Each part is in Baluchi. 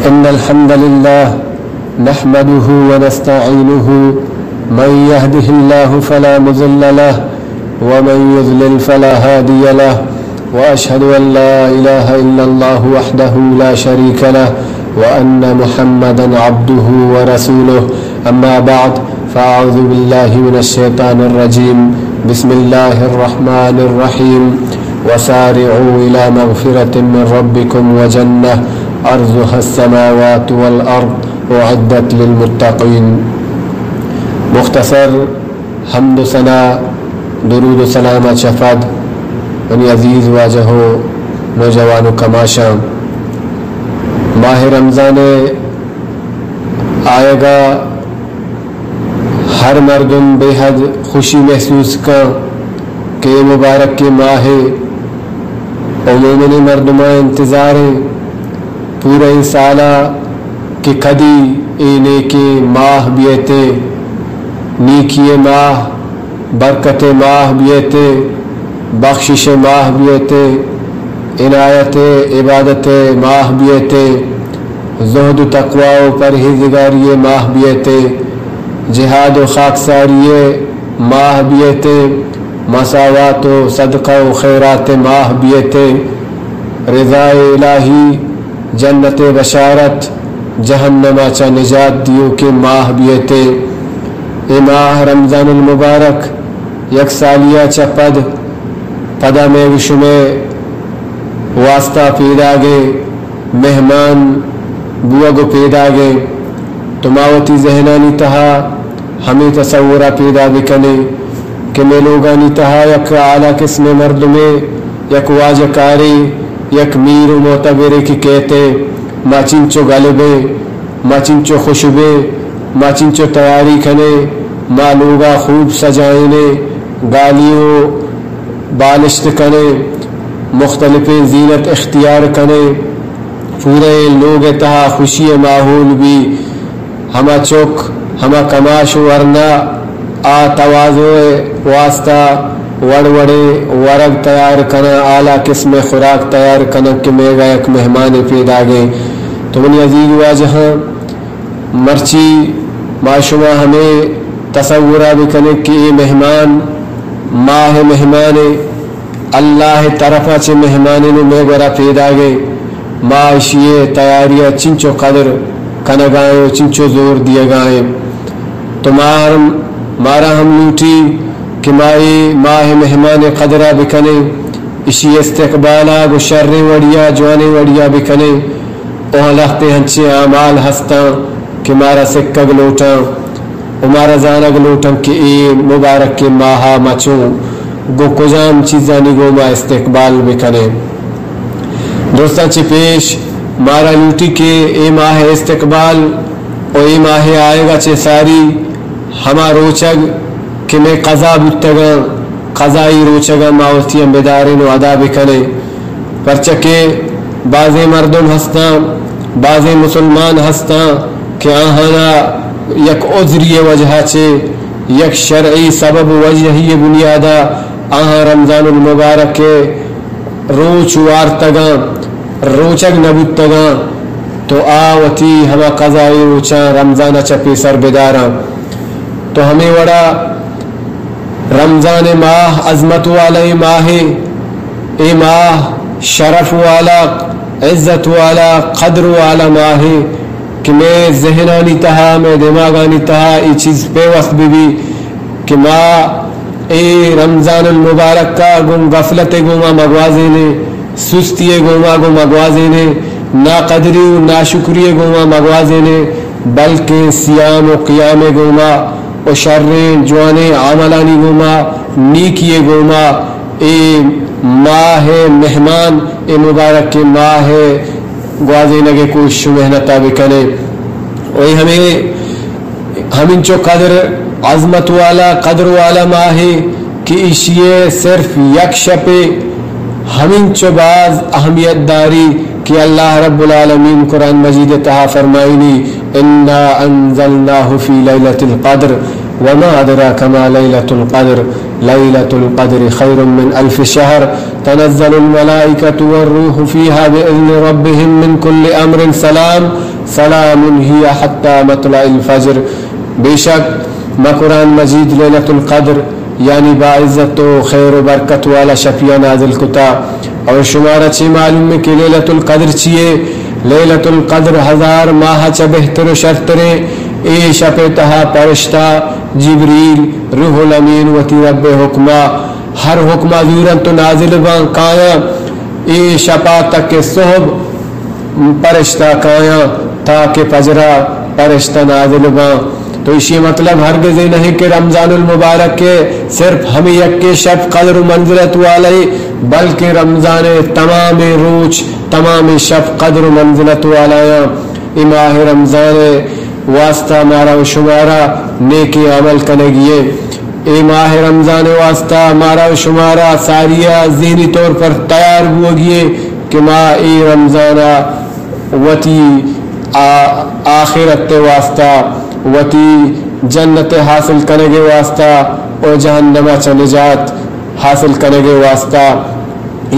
إن الحمد لله نحمده ونستعينه، من يهده الله فلا مضل له ومن يضلل فلا هادي له، وأشهد أن لا إله إلا الله وحده لا شريك له، وأن محمدا عبده ورسوله. أما بعد، فأعوذ بالله من الشيطان الرجيم. بسم الله الرحمن الرحيم. وسارعوا إلى مغفرة من ربكم وجنة عرضها السماوات والأرض أعدت للمتقين. مختصر حمد و ثنا، درود و سلام ءَ چہ پد، منی عزیز واجہ و نوجوان و کماشاں، ماہ رمضان ءِ آیگ ءَ ہر مردم بے حد خوشی محسوس کن کہ اے مبارکیں ماہ ءِ، و مومنیں مردماں انتظار ایں پورئیں سال ءَ کہ کدی اے نیکیں ماہ بیئتیں، نیکی ءِ ماہ، برکت ءِ ماہ بیئتیں، بخشش ءِ ماہ بیئتیں، عنایت ءِ عبادت ءِ ماہ بیئتیں، زہد و تقوی و پرہیزگاری ءِ ماہ بیئتیں، جہاد و خاکساری ءِ ماہ بیئتیں، مساوات و صدقہ و خیرات ءِ ماہ بیئتیں، رضا الہی، جنت ءِ بشارت، جہنم ءَ چہ نجات دیوکیں ماہ بیئتیں۔ اے ماہ رمضان المبارک یک سالی ءَ چہ پد، پدا مئے و شمئے واستا پیداگیں، مہمان بوگ و پیداگیں۔ تو ما وتی ذہنانی تہا ہمے تصور ءَ پیدا بکنیں کہ مئے لوگانی تہا یک اعلیٰ قسم ءِ مردمے، یک واجہ کارے، یک میر و معتبرے کہ کیت، ما چنچو گل بیں، ما چنچو خوش بیں، ما چنچو تیاری کنیں، ما لوگ ءَ خوب سجائینیں، گالی و بالشت کنیں، مختلفیں زینت اختیار کنیں، پورئیں لوگ ءِ تہا خوشی ءِ ماحول بی، ہما چک، ہما کماش و ورنا آ تواضع ءِ واستا وڑ وڑیں ورگ تیار کناں، اعلیٰ قسم ءِ خوراک تیار کناں کہ مئیگا یک مہمانے پیداگیں۔ تو منی عزیز واجہاں، مرچی ما شما ہمے تصور ءَ بکنیں کہ اے مہمان ماہ ءِ مہمانے، اللہ ءِ طرف ءَ چہ مہمانیں و مئے گورا پیداگیں، ما اشی ءِ تیاری ءَ چنچو قدر کنگا ایں و چنچو زور دیگا ایں۔ تو ما ہم، مارا ہم لوٹی کہ ما اے ماہ ءِ مہمان ءِ قدر ءَ بکنیں، اشی استقبال ءَ گوں شریں وڑی ءَ، جوانیں وڑی ءَ بکنیں۔ و لہتے انچیں اعمال ہستاں کہ مارا سکگ لوٹاں و مارا زانگ لوٹاں کہ اے مبارکیں ماہ ءَ ما چوں گوں کجام چیزانی گوما استقبال بکنیں۔ درستاں چہ پیش مارا لوٹی کہ اے ماہ ءِ استقبال و اے ماہ ءِ آیگ ءَ چہ ساری ہما روچگ کہ مئے قضا بوتگاں، قضائی روچگاں ما وتی ہم بداریں و ادا بکنیں۔ پرچا کہ بازیں مردم ہستاں، بازیں مسلمان ہستاں کہ آہانا یک عذری ءِ وجہ ءَ چہ، یک شرعی سبب و وجہی ءِ بنیاد ءَ آہاں رمضان المبارک ءِ روچ وارتگاں، روچگ نہ بوتگاں، تو آ وتی ہما قضائی روچاں رمضان ءَ چہ پیسر بداراں۔ تو ہمے وڑا رمضان ءِ ماہ عظمت والائیں ماہے، اے ماہ شرف والا، عزت والا، قدر والا ماہے کہ مئے ذہنانی تہا، مئے دماغانی تہا اے چیز پیوست بہ بی کہ ما اے رمضان المبارک ءَ گوں غفلت ءِ گوما مگوازینیں، سستی ءِ گوما گوں مگوازینیں، ناقدری و ناشکری ءِ گوما مگوازینیں، بلکیں صیام و قیام ءِ گوما و شریں جوانیں عملانی گوما، نیکی ءِ گوما اے ماہ ءِ مہمان، اے مبارکیں ماہ ءِ گوازینگ ءِ کوشش و محنت ءَ بکنیں۔ و اے ہمے ہمینچو قدر عظمت والا، قدر والا ماہے کہ ایشی ءِ صرف یک شپے ہمینچو باز اہمیت داری کہ اللہ رب العالمین قرآن مجید ءِ تہا فرمائینی، انا انزلناہ فی لیلۃ القدر وما ادراک ما لیلۃ القدر، لیلۃ القدر خیر من الف شہر، تنزل الملائکۃ والروح فیہا باذن ربہم من کل امر سلام، سلام هي حتى مطلع الفجر۔ بے شک ما قرآن مجید لیلۃ القدر یعنی باعزت و خیر و برکت والا شپیا نازل کتا۔ اور شمارا چے معلوم ہے کہ لیلۃ القدر چیے؟ لیلۃ القدر ہزار ماہ چہ بہتر و شرتریں۔ اے شپ تہا پرشتہ، جبریل، روح الامین وتی رب حکما ہر حکما زورنت و نازل باں کایاں۔ اے شپا تک صحب پرشتہ کایاں تاکہ فجرا پرشتہ نازل باں۔ تو ایشی مطلب ہرگز اے نہیں کہ رمضان المبارک کے صرف ہمیں یکے شپ قدر و منزلت والے، بلکہ رمضان تمام روچ، تمام شپ قدر و منزلت والایاں۔ اے ماہ رمضان واسطہ مارا و شمارا نیکیں عمل کنگی اے۔ اے ماہ رمضان واسطہ مارا و شمارا ساریا ذہنی طور پر تیار بوگی اے کہ ما اے رمضانا وتی آ-، آخرت واسطہ، وتی جنت حاصل کنگ واسطہ و جہنم چہ نجات حاصل کنگ واسطہ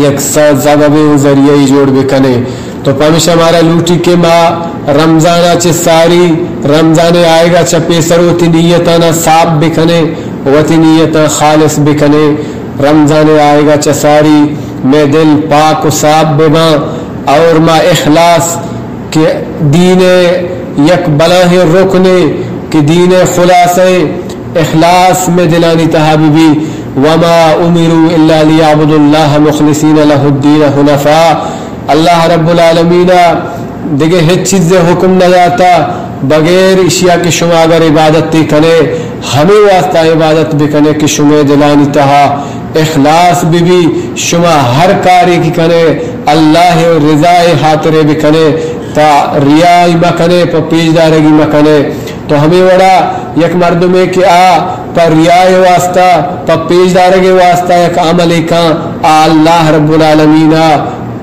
یک س-، سبب و ذریعہ جوڑ بکنے۔ تو پمیشا مارا لوٹی کہ ما رمضانا چہ ساری، رمضان آئیگا چہ پیسر وتی نیتانا صاف بکنے، وتی نیتاں خالص بکنے۔ رمضان آئیگا چہ ساری مئے دل پاک و صاف بباں اور ما اخلاص کہ دین یک بلاہیں رکنے کہ دین خلاصہ اخلاص مئے دلانی تہا بہ بی۔ وما امروا الا لیعبدوا اللہ مخلصین لہ الدین حنفاء۔ اللہ رب العالمین دگہ ہچ چیز حکم نہ داتا بغیر اشیا کہ شما اگر عبادت کنے، ہمیں واسطہ عبادت بکنے کہ شما دلانی تہا اخلاص بہ بی، شما ہر کارے کہ کنے اللہ رضا خاطر بکنے، تا ریائی مکنے، پہ پیش دارگی مکنے۔ تو ہمیں وڑا یک مردمے کہ آ پہ ریائے واسطہ، پہ پیش دارگ واسطہ یک عملے کن، آ اللہ رب العالمین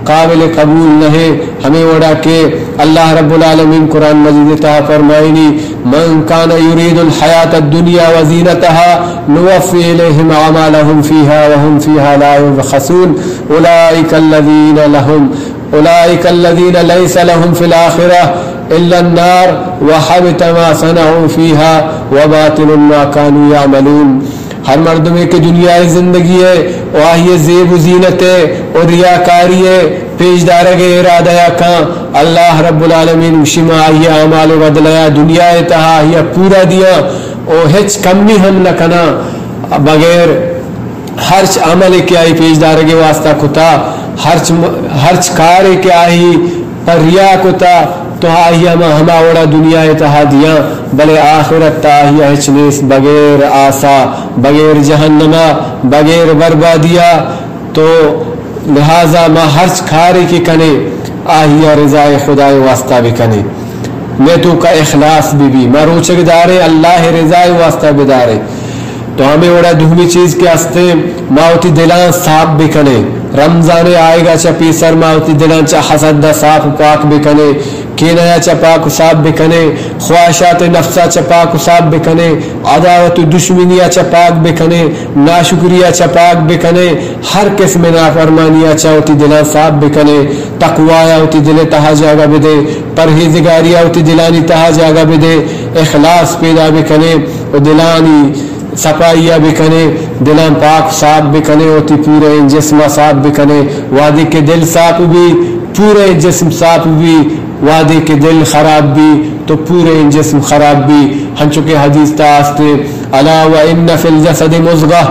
قابل قبول نہیں۔ ہمیں وڑا کہ اللہ رب العالمین قرآن مجید تہا فرمائنی، من کان یرید الحیات الدنیا وزینتها نوفی الیہم اعمالهم فیها وهم فیها لا یبخسون اولئک الذین لهم اولئک الذین لیس لهم فی الآخرة الا النار وحبط ما صنعوا فیها وباطل ما کانوا یعملون۔ ہر مردمے کہ دنیا زندگی ہے و آہی زیب و زینت ہے و ریاکاری ہے پیش دارگ ارادہ کن، اللہ رب العالمین گوشی ما آہی اعمال بدلہ دنیا تہا آہی پورا دیاں و ہچ کمی ہم نہ کناں بغیر ہرچ عملے کہ آئی پیش دارگ واسطہ کتا، ہرچ م-، ہرچ کارے کہ آئی پر ریا کتا، تو آئی ہما، ہما وڑا دنیا تہا دیاں، بلے آخرت تا آئی ہچ نیست بغیر آسا، بغیر جہنما، بغیر بربادیا۔ تو لہذا ما ہرچ کارے کہ کنے، آئی رضائے خدائے واسطہ بکنے۔ مئے توکا اخلاص بہ بی، ما روچگ دارے اللہ رضائے واسطہ بدارے۔ تو ہمیں وڑا دومی چیز کہ ہستے، ما وتی دلاں صاف بکنے۔ رمضان آئیگا چہ پیسر ما وتی دلاں چہ حسد دا صاف و پاک بکنے، کینہ چہ پاک و صاف بکنے، خواہشات نفسا چہ پاک و صاف بکنے، عداوت و دشمنیا چہ پاک بکنے، ناشکریا چہ پاک بکنے، ہر قسم نافرمانیا چہ وتی دلاں صاف بکنے، تقوایا وتی دل تہا جاگہ بدے، پرہیزگاریا وتی دلانی تہا جاگہ بدے، اخلاص پیدا بکنے و دلانی صفائیا بکنے، دلاں پاک صاف بکنے، وتی پورے جسما صاف بکنے۔ وہدے کہ دل صاف بی، پورے جسم صاف بی۔ وہدے کہ دل خراب بی تو پورے جسم خراب بی۔ ہنچو کہ حدیث تا استے، الا وان فی الجسد مضغة،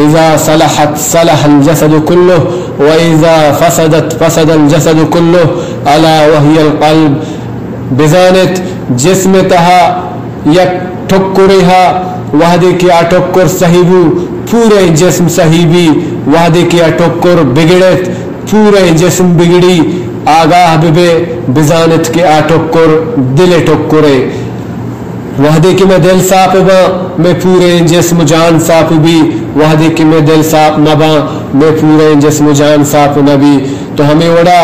اذا صلحت صلح الجسد كله، واذا فسدت فسد الجسد كله، الا وهي القلب۔ بزانت، جسم تہا یک ٹکرے ہا، وہدے کہ آ ٹکر صحیح بو، پورے جسم صحیح بی، وہدے کہ آ ٹکر بگڑت، پورے جسم بگڑی۔ آگاہ ببے، بزانت کہ آ ٹکر دل ٹکرے۔ وہدے کہ مئے دل صاف باں، مئے پورے جسم و جان صاف بی، وہدے کہ مئے دل صاف مباں، مئے پورے جسم و جان صاف نبی۔ تو ہمیں وڑا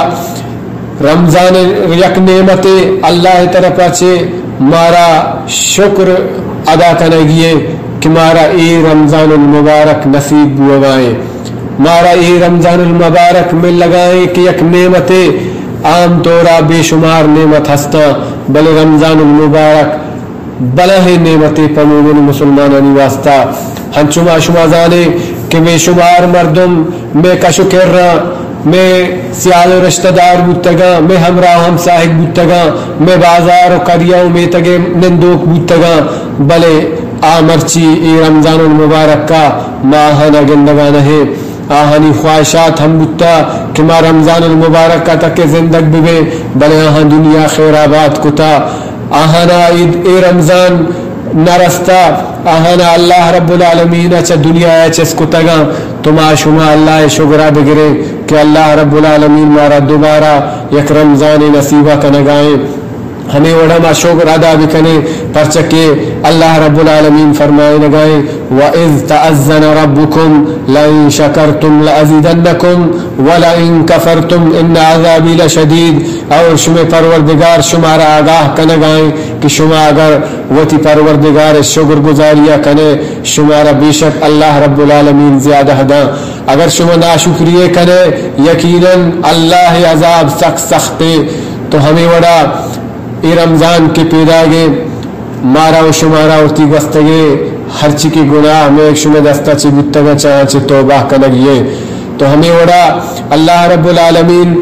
رمضان یک نعمتے، اللہ طرفا چہ مارا شکر ادا کنگی اے کہ مارا اے رمضان المبارک نصیب بوگا اے، مارا اے رمضان المبارک ملگا اے کہ یک نعمتے عام طور ءَ بے شمار نعمت ہستاں، بلے رمضان المبارک بلاہیں نعمتے پہ مومن مسلمانانی واسطہ۔ ہنچو ما شما زانے کہ بے شمار مردم مئے کش و کرا، مئے سیال و رشتہ دار بوتگاں، مئے ہمراہ و ہمساہگ بوتگاں، مئے بازار و قریہ و میتگ ءِ نندوک بوتگاں، بلے آ مرچی اے رمضان المبارک ءَ ما آہانا گندگا نہ ایں۔ آہانی خواہشات ہم بوتا کہ ما رمضان المبارک ءَ تک زندگ ببیں، بلے آہاں دنیا خیر آباد کتا۔ آہانا اے، اے رمضان نہ رستا، آہانا اللہ رب العالمین ءَ چہ دنیا ءَ چست کتگاں۔ تو ما شما اللہ ءِ شگر ءَ بگریں کہ اللہ رب العالمین مارا دوبارہ یک رمضان نصیب کنگائیں۔ ہمے وڑا ما شکر ادا بکنیں، پرچا کہ اللہ رب العالمین فرمائنگائیں، وَإِذْ تَأَذَّنَ رَبُّكُمْ لَئِن شَكَرْتُمْ لَأَزِيدَنَّكُمْ وَلَئِن كَفَرْتُمْ إِنَّ عَذَابِي لَشَدِيدٌ۔ اور شمے پروردگار شمارا آگاہ کنگائیں کہ شما اگر وتی پروردگار شکر گزاری کنے، شمارا بے شک اللہ رب العالمین زیادہ داں۔ اگر شما ناشکری کنے، یقیناً اللہ عذاب سخت سختے۔ تو ہمے وڑا اے رمضان کہ پیداگیں، مارا و شمارا وتی گوستگیں ہرچی کہ گناہ مئے شمے دستا چہ بوتگاں، چاہاں چہ توبہ کنگی ایں۔ تو ہمے وڑا اللہ رب العالمین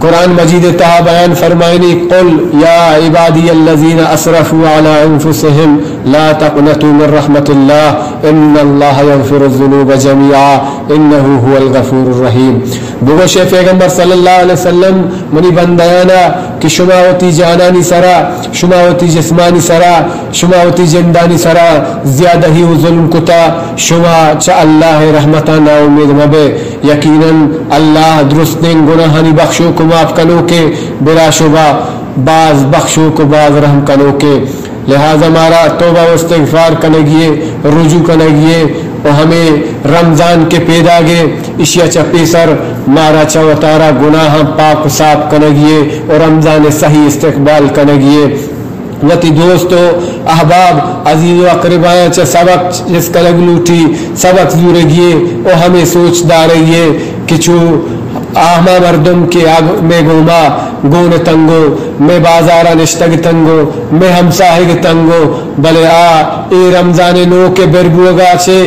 قرآن مجید تہا بیان فرمائنی، قل یا عبادی الذین اسرفوا علی انفسهم لا تقنطوا من رحمة الله ان الله يغفر الذنوب جميعا انه هو الغفور الرحیم۔ بگوش اے پیغمبر صلی اللہ علیہ وسلم، منی بندیانا کہ شما وتی جانانی سرا، شما وتی جسمانی سرا، شما وتی جندانی سرا زیادہی و ظلم کتا، شما چہ اللہ رحمتا ناامید مبے۔ یقیناً اللہ درستیں گناہانی بخشوک و معاف کنوکے، بلا شبہ باز بخشوک و باز رحم کنوکے۔ لہذا مارا توبہ و استغفار کنگی ایں، رجوع کنگی ایں و ہمے رمضان کہ پیداگیں، اشیا چہ پیسر مارا چہ وتارا گناہاں پاک و صاف کنگی ایں و رمضان صحیح استقبال کنگی ایں۔ وتی دوست و احباب، عزیز و اقربایاں چہ سبق چست کنگ لوٹی، سبق زورگی ایں و ہمے سوچ دارگی ایں کہ چو آ ہما مردم کہ آ مئے گوما گون اتنگو، مئے بازارا نشتگ اتنگو، مئے ہمساہگ اتنگو، بلے آ اے رمضان نوک بر بوگا چہ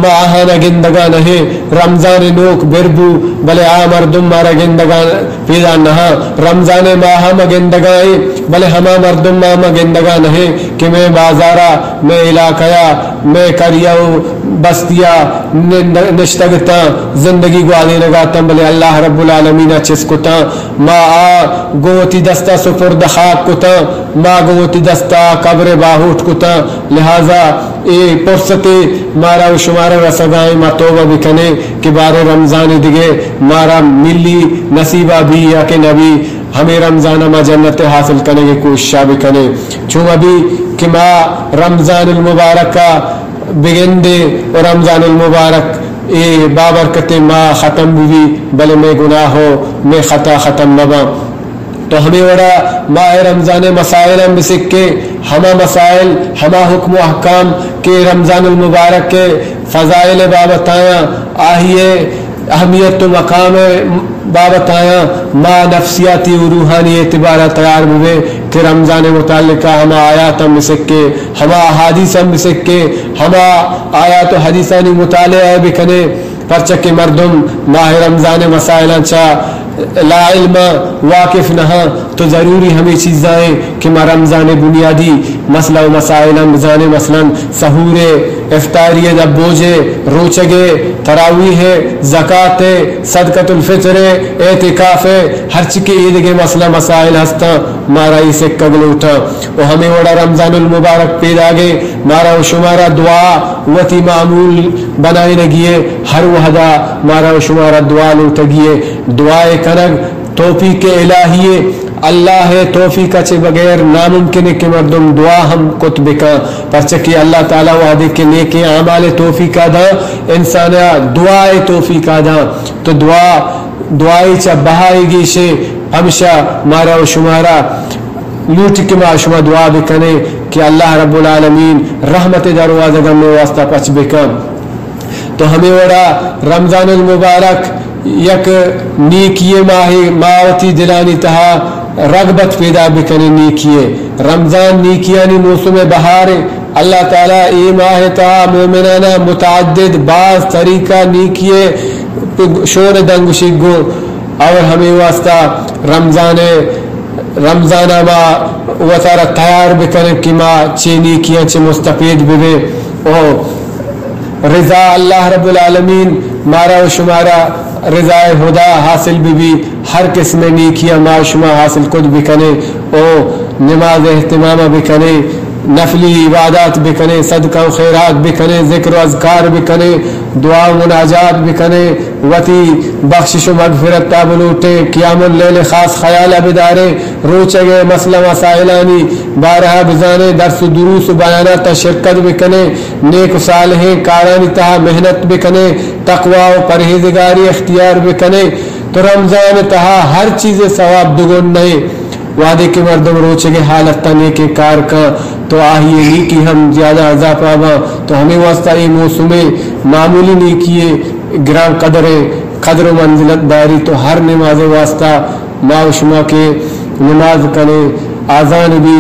ما آہانا گندگا نہ ایں۔ رمضان نوک بر بو، بلے آ مردم مارا گندگا پیدا نہ آں۔ رمضان ماہ ما گندگا ایں، بلے ہما مردم ما، ما گندگا نہ ایں کہ مئے بازارا، مئے علاقہ ءَ، مئے قریہ و بستی ءَ نند-، نشتگ اتاں، زندگی گوازینگا اتاں، بلے اللہ رب العالمین ءَ چست کتاں۔ ما آ گوں وتی دستا سپرد خاک کتاں، ما گوں وتی دستا قبر باہوٹ کتاں۔ لہذا اے فرصتے مارا و شمارا رسگائیں، ما توبہ بکنیں کہ بارے رمضان دگہ مارا ملی، نصیبا بی یا کہ نبی، ہمے رمضان ما جنت حاصل کنگے کوششا بکنیں۔ چون ابھی کہ ما رمضان المبارک بگندیں و رمضان المبارک اے بابرکتیں ماہ ختم ببی، بلے مئے گناہ و مئے خطا ختم مباں۔ تو ہمے وڑا ماہ رمضان مسائل ہم بسکیں، ہما مسائل، ہما حکم و احکام کہ رمضان المبارک کے فضائل بابت آیاں، آہی اہمیت و مقام بابت آیاں ما نفسیاتی و روحانی اعتبارا تیار ببیں کہ رمضان متعلقہ ہما آیات ہم بسکیں، ہما احادیث ہم بسکیں، ہما آیات و حدیثانی مطالعہ بکنیں، پرچہ کہ مردم ماہ رمضان مسائلاں چا لا علم واقف نہ، تو ضروری ہمے چیزاں کہ ما رمضان بنیادی مسئلہ و مسائل ہم بزانیں، مثلاً سحور، افطاری، دبوج، روچگ، تراویح، زکات، صدقۃ الفطر، اعتکاف، ہرچی کہ ایدگہ مسئلہ مسائل ہستاں، مارا ای سکگ لوٹاں۔ و ہمے وڑا رمضان المبارک پیداگے، مارا و شمارا دعا وتی معمول بنائینگی اے، ہر وہدا مارا و شمارا دعا لوٹگی اے۔ دعائے کنگ توفیق الہی اے، اللہ توفیق چے بغیر ناممکن اے کہ مردم دعا ہم کت بکاں، پرچہ کہ اللہ تعالی وہدے کہ نیکیں اعمال توفیق داں، انسان دعائے توفیق داں۔ تو دعا، دعائے چا بہائے گیشے، ہمشا مارا و شمارا لوٹ کہ ما شما دعا بکنیں کہ اللہ رب العالمین رحمت دروازگاں مئے واسطہ پچ بکن۔ تو ہمے وڑا رمضان المبارک یک نیکی ماہ، ما وتی دلانی تہا رغبت پیدا بکنیں نیکی۔ رمضان نیکیانی موسم بہار۔ اللہ تعالی اے ماہ تہا مومنانا متعدد باز طریقہ نیکی شور دنگ شگو، اور ہمیں واسطہ رمضان، رمضان ما وتارا تیار بکنیں کہ ما چے نیکیاں چے مستفید ببیں۔ او رضا اللہ رب العالمین مارا و شمارا رضا خدا حاصل ببی، ہر قسم نیکیاں ما و شما حاصل کت بکنیں، او نماز اہتمام بکنیں، نفلی عبادات بکنیں، صدقہ و خیرات بکنیں، ذکر و اذکار بکنیں، دعا و مناجات بکنیں، وتی بخشش و مغفرت تا بلوٹیں، قیام اللیل خاص خیال بداریں، روچگ ء مسئلہ مسائلانی بارہ ء بزانیں، درس و دروس و بیانات ء شرکت بکنیں، نیک و صالحیں کارانی تہا محنت بکنیں، تقوی و پرہیزگاری اختیار بکنیں۔ تو رمضان ء تہا ہر چیز ء ثواب دگن نئے۔ وہدے کہ مردم روچگ ء حالت ء نیکیں کار کن تو آہی ء نیکی ہم زیادہ اضافہ باں۔ تو ہمیں واسطہ اے موسم ء معمولی نیکی ء گران قدر ء قدر و منزلت داری۔ تو ہر نماز ء واسطہ ما و شما کہ نماز کنیں، آذان بی،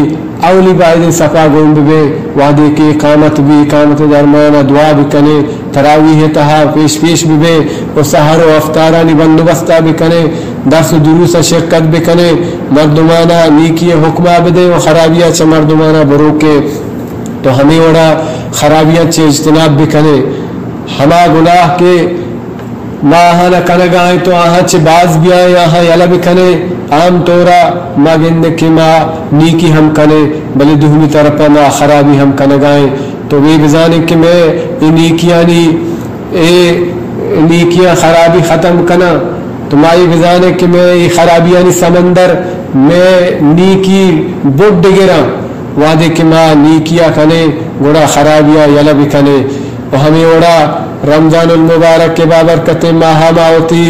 اولی بایدیں صفا گون ببیں، وہدے کہ اقامت بی، اقامت درمیان ء دعا بکنیں، تراویح تہا پیش پیش ببیں و سحر و افطارانی بندوبست ء بکنیں، درس و دروس ء شرکت بکنیں، مردمانا نیکی ء حکم ء بدیں و خرابی ء چہ مردمانا بروکیں۔ تو ہمیں وڑا خرابیاں چہ اجتناب بکنیں۔ ہما گناہ کہ ما آہانا کنگا ایں تو آہاں چہ باز بیائیں، آہاں یلہ بکنیں۔ عام طورا ما گندیں کہ ما نیکی ہم کنیں، بلے دومی طرفا ما خرابی ہم کنگا ایں۔ تو اے بزانیں کہ مئے اے نیکیانی، اے نیکیاں خرابی ختم کناں، تو ما اے بزانیں کہ مئے اے خرابیانی سمندر مئے نیکی بڈ گراں۔ وہدے کہ ما نیکیا کنیں، گڑا خرابیا یلہ بکنیں۔ و ہمے وڑا رمضان المبارک ء بابرکتیں ماہ ء ما وتی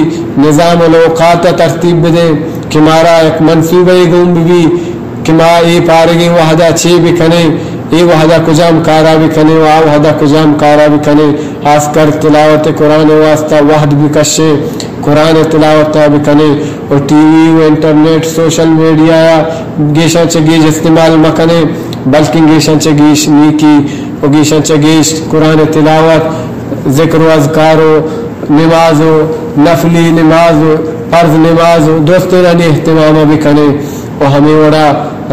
نظام الاوقات ء ترتیب بدیں کہ مارا یک منصوبہ یے گون بہ بی کہ ما اے پارگیں وہد ء چے بکنیں، اے وہد ء کجام کار ء بکنیں و آ وہد ء کجام کار ء بکنیں۔ خاص کر تلاوت قرآن ء واسطہ وہد بکشیں، قرآن ء تلاوت ء بکنیں و ٹی وی و انٹرنیٹ، سوشل میڈیا ء گیشاں چہ گیش استعمال مکنیں، بلکیں گیشاں چہ گیش نیکی و گیشاں چہ گیش قرآن تلاوت، ذکر و اذکار و نماز و نفلی نماز و فرض نماز و درستینانی اہتمام بکنیں۔ و ہمے وڑا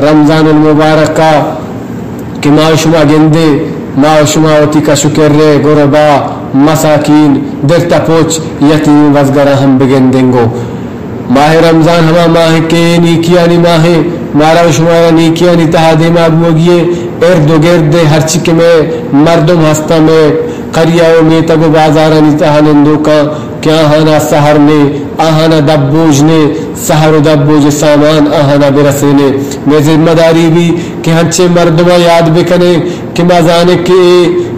رمضان المبارک ء کہ ما و شما گندیں، ما و شما وتی کش و کرے، گربا، مساکین، درتپچ، یتیم و بزگراں ہم بگندیں گوں۔ ماہ رمضان ہما ماہ کہ نیکیانی ماہ، مارا و شمارا نیکیانی تہا دیما بوگی، ارد و گرد ہرچی کہ مئے مردم ہستاں، مئے قریہ و میتگ و بازارانی تہا نندوکاں کہ آہانا سحر نے، آہانا دپ بوج نے، سحر و دپ بوج سامان آہانا برسینے۔ مئے ذمہ داری بی کہ ہنچیں مردماں یاد بکنیں کہ ما زانیں کہ اے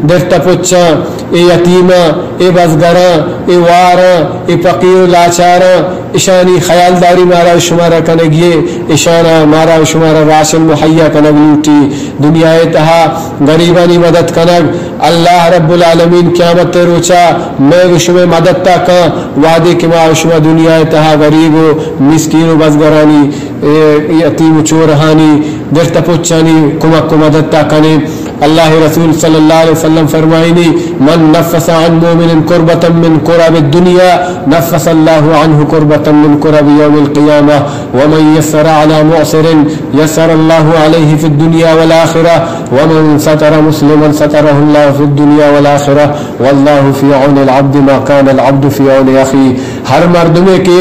درتپچاں، اے یتیماں، اے بزگراں، اے واراں، اے فقیر و لاچاراں، اشانی خیالداری مارا و شمارا کنگی ء، اشانا مارا و شمارا راشن مہیا کنگ لوٹی۔ دنیا ء تہا غریبانی مدد کنگ، اللہ رب العالمین قیامت ء روچا مئے و شمئے مدد تا کن، وہدے کہ ما و شما دنیا ء تہا غریب و مسکین و بزگرانی، اے، یتیم و چورہانی، درتپچانی کمک و مدد تا کنیں۔ اللہ رسول صلی اللہ علیہ وسلم فرمائنی، من نفس عن مؤمن کربة من کرب الدنیا نفس الله عنه كربة من كرب يوم القيامة، ومن يسر على معسر يسر الله عليه في الدنيا والآخرة، ومن ستر مسلما ستره الله في الدنيا والآخرة، والله في عون العبد ما كان العبد في عون أخيه۔ ہر مردمے کہ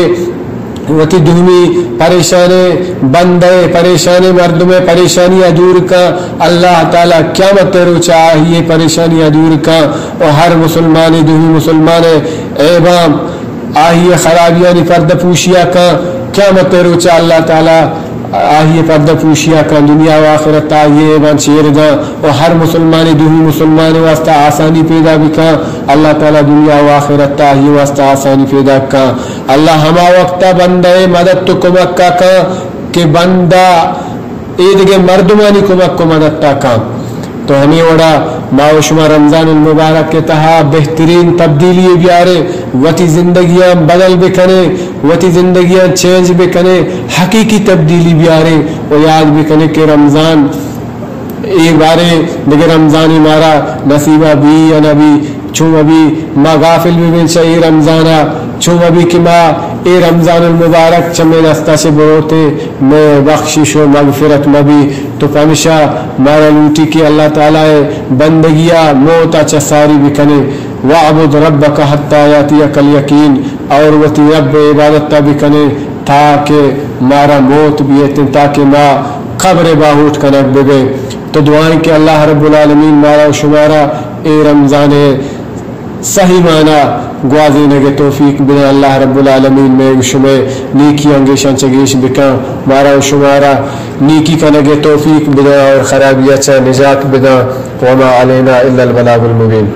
وتی دومی پریشانیں بندے، پریشانیں مردمے پریشانی ء دور کن، اللہ تعالی قیامت ء روچ ء آہی ء پریشانی ء دور کن و ہر مسلمانے دومی مسلمان ء عیباں، آہی ء خرابیانی پردہ پوشی ء کن۔ قیامت ء روچ ء اللہ تعالی آہی ء پردہ پوشی ء کن، دنیا و آخرت ء آہی ء عیباں چیر داں و ہر مسلمانے دومی مسلمان ء واسطہ آسانی پیدا بکن۔ اللہ تعالی دنیا و آخرت ء آہی ء واسطہ آسانی پیدا کن۔ اللہ ہما وقت ء بندہ ء مدد و کمک ء کن کہ بندہ اے دگہ مردمانی کمک و مدد ء کن۔ تو ہمے وڑا ما و شما رمضان المبارک کے تہا بہترین تبدیلی بیاریں، وتی زندگیاں بدل بکنیں، وتی زندگیاں چینج بکنیں، حقیقی تبدیلی بیاریں و یاد بکنیں کہ رمضان اے باریں دگہ رمضانی مارا نصیبہ بی یا نہ بی، چون ابھی ما غافل ببیں چہ اے رمضانا، چون ابھی کہ ما اے رمضان المبارک چہ مئے دستا چہ بروتے مئے بخشش و مغفرت مبی۔ تو پمشا مارا لوٹی کہ اللہ تعالی بندگیا موتا چہ ساری بکنیں، واعبد ربک حتی یاتیک الیقین، اور وتی رب عبادتا بکنیں تاکہ مارا موت بیتیں، تاکہ ما قبر باہوٹ کنگ ببیں۔ تو دعائیں کہ اللہ رب العالمین مارا و شمارا اے رمضان صحیح معنی گوازینگ توفیق بدن۔ اللہ رب العالمین مئے و شمئے نیکی انگیشان چہ گیش بکن، مارا و شمارا نیکی کنگ توفیق بدن اور خرابی چہ نجات بدن۔ وما علینا الا البلاغ المبین۔